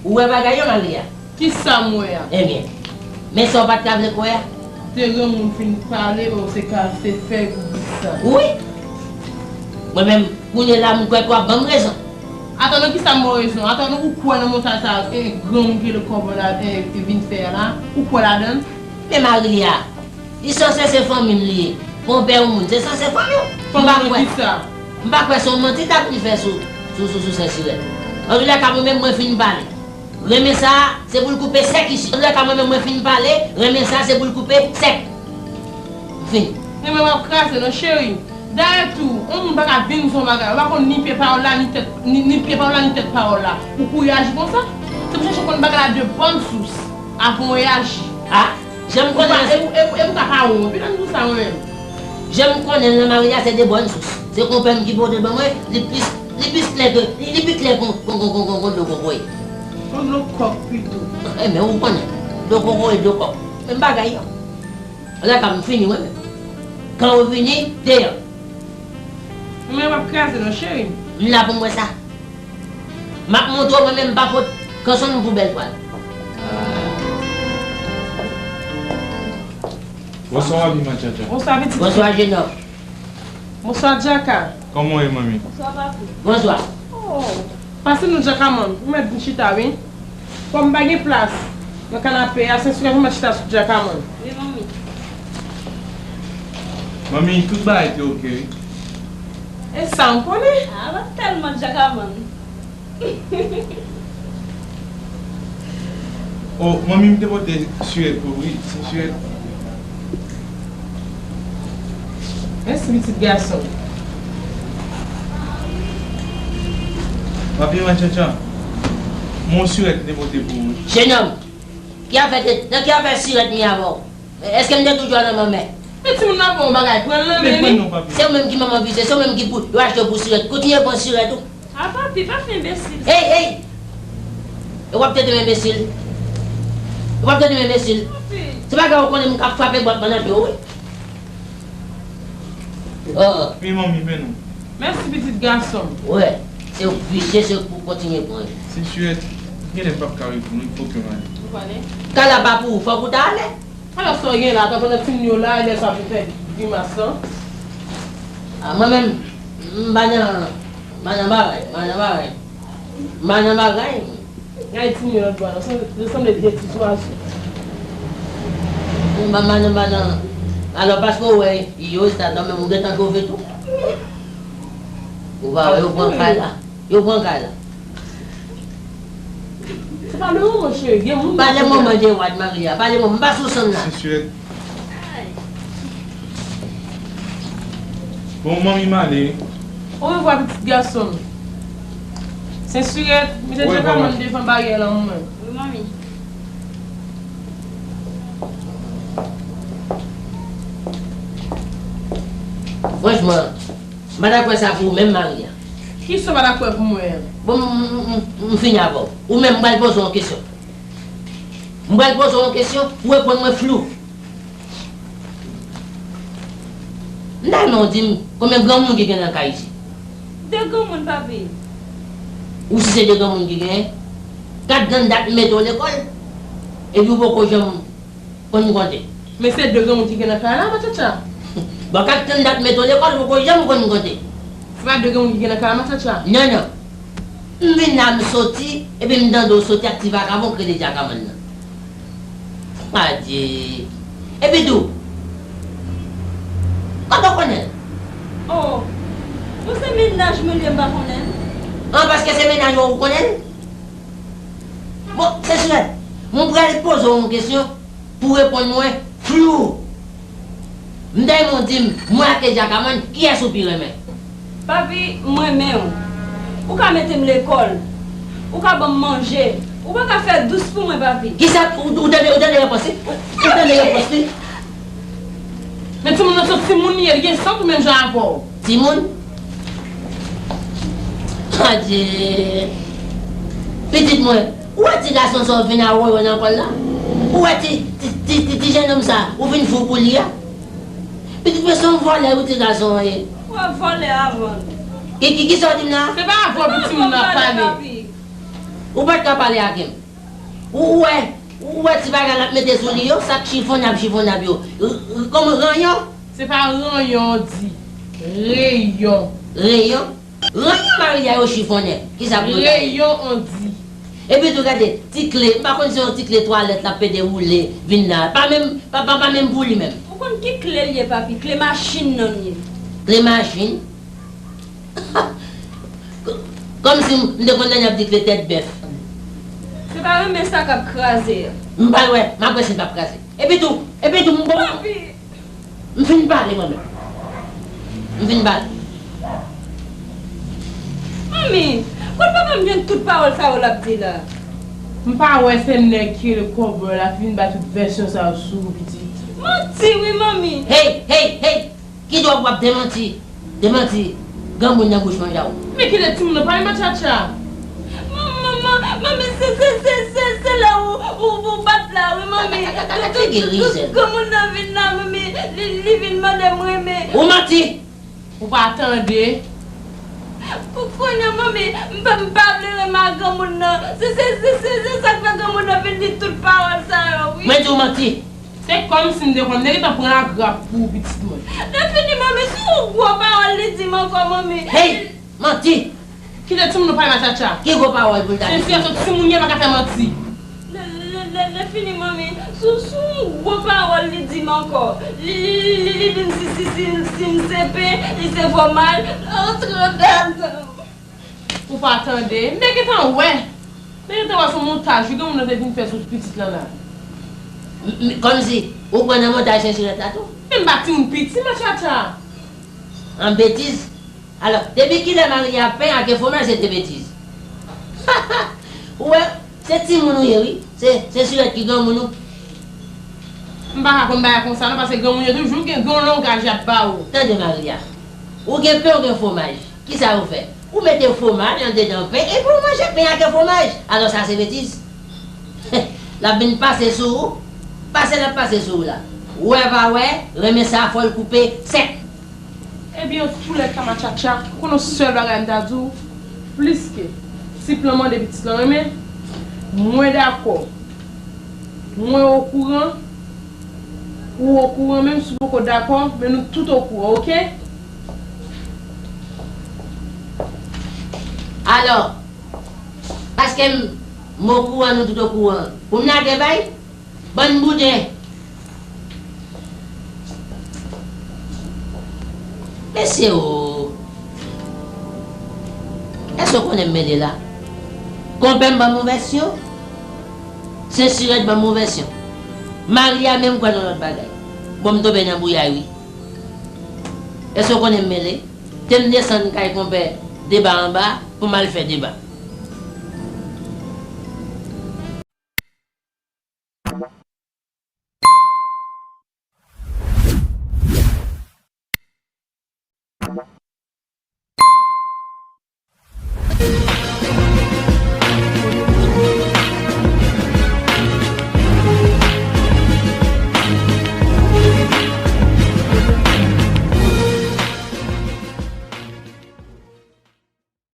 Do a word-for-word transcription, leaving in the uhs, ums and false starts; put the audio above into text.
Ou wè bagay yo, Maria? Kisa m wè a? Ebyen, men sa w pa t ka vle kwè a? De granmoun fin pale, o se ka se fèy pou di sa. Wi! Mwen menm, kounye la, m kwè ke w ap ban m rezon. Atann, nan kisa m ba w rezon? Atann, ou kwè nan montaj sa, e, granmoun ki rele Kòbòy la, e, vin fè a la? Ou kwè ladan l? Men Maria, li sanse se fanmi m li ye. Konpè yon moun, se sanse fanmi w. M pa kwè. M pa kwè se yon manti l t ap vin fè sou, sou, sou, sou Sè Sirèt. Antoulèka, mwen menm, mwen fin pale. Renmen sa a, se pou l koupe sèk isit. Antoulèka, mwen menm, mwen fin pale. Renmen sa a, se pou l koupe sèk. M fini. Renmen w ap kraze non, cheri. Dayè tou, yon moun pa ka vin di w yon bagay, ou pa konn ni pye pawòl la, ni tèt, ni, ni pye pawòl la, ni tèt pawòl la. Ou kouri aji konsa? Se pou chèche konn bagay la de bòn sous, avan w reyaji. A, jan m konnen. E pou, e pou, e pou ka pa wont, wi, lè m di w sa mwen menm. Jan m konnen l nan Maria se de bòn sous. Se konpè m ki pote l ban mwen, li plis, li plis klè ke, li, li pi klè kon, kon, kon, kon, kon, kon dlo kokoye. Kon dlo kòk pito. E, men ou konnen, dlo kokoye, dlo kòk. Menm bagay yo. Antoulèka, m fini mwen menm. Kan ou vini, deyò. Mwen, w ap kraze non, cheri. M la pou m wè sa. M ap montre w mwen menm m pa pot kanson m pou bèl pwal. Bonswa, Abi Matchatcha. Bonswa, pitit. Bonswa, jenòm. Bonswa, Djaka. Kòman w ye, manmi? Bonswa, papi. Bonswa. Oh. Pase non, Djakamann. Ou mèt vin chita, wi. Kòm m pa gen plas nan kanape a, se sou mwen chita sou Djakamann. Wi, manmi. Manmi, tout bagay te oke, wi. E sa m konnen. A, w ap tèlman Djakamann. Oh, manmi, m te pote sirèt pou ou, wi. Se sirèt. Mèsi, pitit gason. Papi, mwen tchatcha. Mon sirèt m te pote pou ou. Jenòm, ki afè te, nan ki afè sirèt m ye avè w? Èske m te toujou al nan manmè? Men timoun nan bon bagay, pran l nan men li. Se ou menm ki manman vizye, se ou menm ki pou yo achte w pou sirèt. Kontinye pran sirèt ou. A papi, pa fè enbesil. Ey, ey! E w ap trete m enbesil? E w ap trete m enbesil? Papi. Se pa gen ou konnen m k ap frape bòt ban nan pye w, wi. Oh. Wi, manmi, men nou. Mèsi, pitit gason m. Wè, se w visye, se w pou kontinye pran. Se sirèt, genlè m p ap ka reponn, fòk m ale. Ou prale? Kay la pa pou ou, fòk ou ta ale. Alò, sa w gen la, pandan timoun yo la, e lè sa pou fè grimas lan? A, mwen menm, m pa nan, m pa nan bagay, m pa nan bagay. M pa nan bagay. Gade timoun yo lòtbò a, yo sanble, yo sanble de ti zwazo. M pa, m pa nan, m pa nan. Alò, paske w wè yo, sa, kanmenm, ou gentan chove tou. Ou pa wè, yo pran kay la. Yo pran kay la. Se pa le moman, cheri. Gen moun. Pa le moman de wad, Maria. Pa le moman. M pa sou sann la. Sensurèt. Bon, manmi m ale. Orevwa, pitit gason m. Sensurèt, mete Djakamann devan baryè lan mwen. Wi, manmi. Franchman, m pa ta kwè sa pou ou menm, Maria. Kisa w pa ta kwè pou mwen an? Bon, m, m, m, m fini avè w. Ou menm, m pral poze w yon kesyon. M pral poze w yon kesyon, ou reponn mwen flou. M ta renmen w di m konbyen granmoun ki gen nan kay isit? De granmoun, papi. Ou si se de granmoun ki genyen? Kat grann dat m mete w lekòl, epi ou poko janm konn konte. Men se de granmoun ki gen nan kay la, Matchatcha. Bon, kat grann dat m mete w lekòl, ou poko janm konn konte. Se pa de granmoun ki gen nan kay la, Matchatcha? Non, non. M vin la, m soti, epi m tande w soti ak ti vakabon k rele Djakamann nan. Adye. Epi tou, kote w konnen l? Oh, bon, se mennaj mwen li ye, m pa konnen l. An, paske se mennaj ou, ou konnen l? Bon, Sensurèt, mwen pral poze w yon kesyon pou w reponn mwen flou. M ta renmen w di m, mwen ak Djakamann, kiyès ou pi renmen? Papi, m renmen w. Ou ka mete m lekòl. Ou ka ban m manje. Ou pa ka fè dous pou mwen, papi. Kisa? Ou, ou tande, ou tande repons li? Ou, ou tande repons li? Men timoun nan se yon timoun li ye, li gen san tou menm jan avè w. Timoun? Adye! Pitit mwen, ou wè ti gason sa w vin awoyo nan kò l la? Ou wè ti, ti, ti, ti, ti jennonm sa, ou vin fou pou li a? Pitit mwen, se yon vòlè wi ti gason an ye. Ou wè vòlè avan. Ki, ki, kisa w di m la? Se pa avè w pou timoun nan ap pale. Ou pa t ka pale ak m. Ou wè, ou wè ti bagay l ap mete sou li yo, sa k chifonnab, chifonnab yo. R- r- Kòman ranyon? Se pa ranyon w di, reyon. Reyon? Ranyon Maria yo chifonnen. Kisa pou l ta ye? Reyon w di. Epi tou gade, ti kle, m pa konn si yon ti kle twalèt l ap pede woule vin la. Pa menm, pa, pa, pa menm pou li menm. Ou konn ki kle l ye, papi? Kle machin nan l ye. Kle machin? Kòmsi m te konn tande y ap di kle tèt bèf. Se pa renmen sa k ap kraze a. M pa wè, m ap wè si l p ap kraze. Epi tou, epi tou, m bon. Papi! M fin pale mwen menm. M fin pale. Manmi, kot papa m jwenn tout pawòl sa yo l ap di la? M pa wè se nèg ki rele Kòbòy la ki vin bay tout vèsyon sa yo sou ou, pitit. Manti wi, manmi. Hey, hey, hey! Kidwa w ap demanti? Demanti granmoun nan bouch manja w. Men kite timoun nan pale matchatcha. Manman, manmi, se, se, se, se, se lè ou, ou, ou bat la, wi, manmi. Gade figi Rizel. Granmoun nan vin la, manmi, li, li vin mande m renmen. Ou manti! Ou pa tande? Pou kounye a, manmi, m pa, m pa vle renmen ak granmoun nan. Se, se, se, se, se sa k fè granmoun nan vin di tout pawòl sa yo, wi. Mwen di w manti. Se kòmsi m te konn, m te gentan pran agrap pou ou, pitit mwen. Lè fini, manmi, se yon gwo pawòl li di m ankò, manmi. Hey! Manti! Kite timoun nan pale matchatcha. Ki gwo pawòl pou l ta di? Se sèl timoun ye pa ka fè manti. Lè, lè, lè, lè fini, manmi, se, se yon gwo pawòl li di m ankò. Li, li, li, li, li di m si, si, si, si m se pen, li se fòmaj. Antre ladan. Ou pa tande? M te gentan wè. M te gentan wè se yon montaj wi granmoun nan te vin fè sou pitit lan la. M- m- Kòmsi ou pran nan montaj Sensiret la tou? Men m pa timoun piti, matchatcha. An betiz? Alò, depi kilè Maria pen ake fwomaj se te betiz? Ou wè, se timoun ou ye wi. Se, se Sensiret ki granmoun ou. M pa ka konn bagay konsa non, paske granmoun yo toujou gen yon langaj y ap ba ou. Tande Maria, ou gen pen, ou gen fwomaj. Kisa ou fè? Ou mete fwomaj andedan pen epi ou manje pen ake fwomaj. Alò sa se betiz. L ap vin pase sou ou. Pase l ap pase sou ou la. Wè pa wè, renmen sa fò l koupe sèk. Ebyen, an tou lè ka, matchatcha, ou konn yon sèl bagay m ta di w, pliske si plan mande pitit lan renmen, mwen dakò. Mwen okouran, ou okouran, menm si w poko dakò, men nou tout okouran, oke? Alò, paske m, m okouran, nou tout okouran, pou m lage bay? Bann bouden! Mesye o! Èske w konnen m mele la? Konpè m ban m yon vèsyon. Sensiret ban m yon vèsyon. Maria menm kwè nan lòt bagay. Bon, m tonbe nan bouyay wi. Èske w konnen m mele? Te m desann kay konpè Deba anba pou m al fè deba.